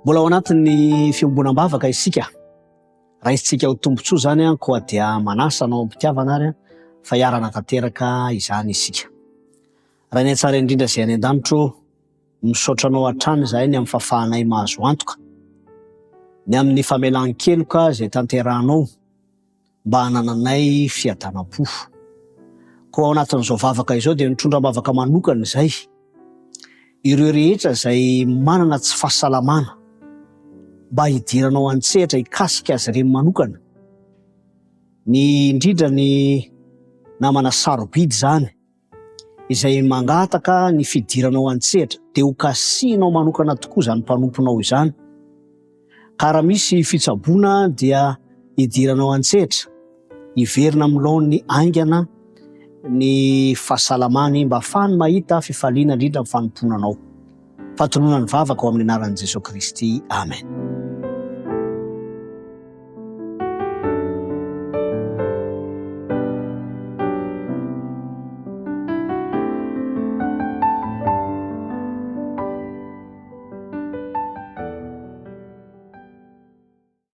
Mbola ao anatin'ny fiombonam-bavaka isika. Raisintsika ho tombontsoa izany koa dia manasa anao am-pitiavana ary fa hiara-hanatanteraka izany isika. Rainay tsara indrindra izay any an-danitra ô, misaotra anao hatrany izahay ny amin'ny fahafahanay mahazo antoka ny amin'ny famelan-keloka izay tanterahanao mba hanananay fiadanam-po. Koa ao anatin'izao vavaka izao dia nitondra am-bavaka manokana izay ireo rehetra izay manana tsy fahasalamana mba hidiranao an-tsehatra hikasika azy ireny manokana, ny indrindra ny namana sarobidy izany izay mangataka ny fidiranao an-tsehatra dia ho kasihinao manokana tokoa izany mpanomponao izany. Ka raha misy fitsaboana dia hidiranao an-tsehatra, hiverina amin'ny laoniny haingana ny fahasalamany mba hahafahany mahita fifaliana indrindra amin'ny fanompoana anao. Fatonona ny vavaka ao amin'ny anaran'i Jesoa Kristy. Amen.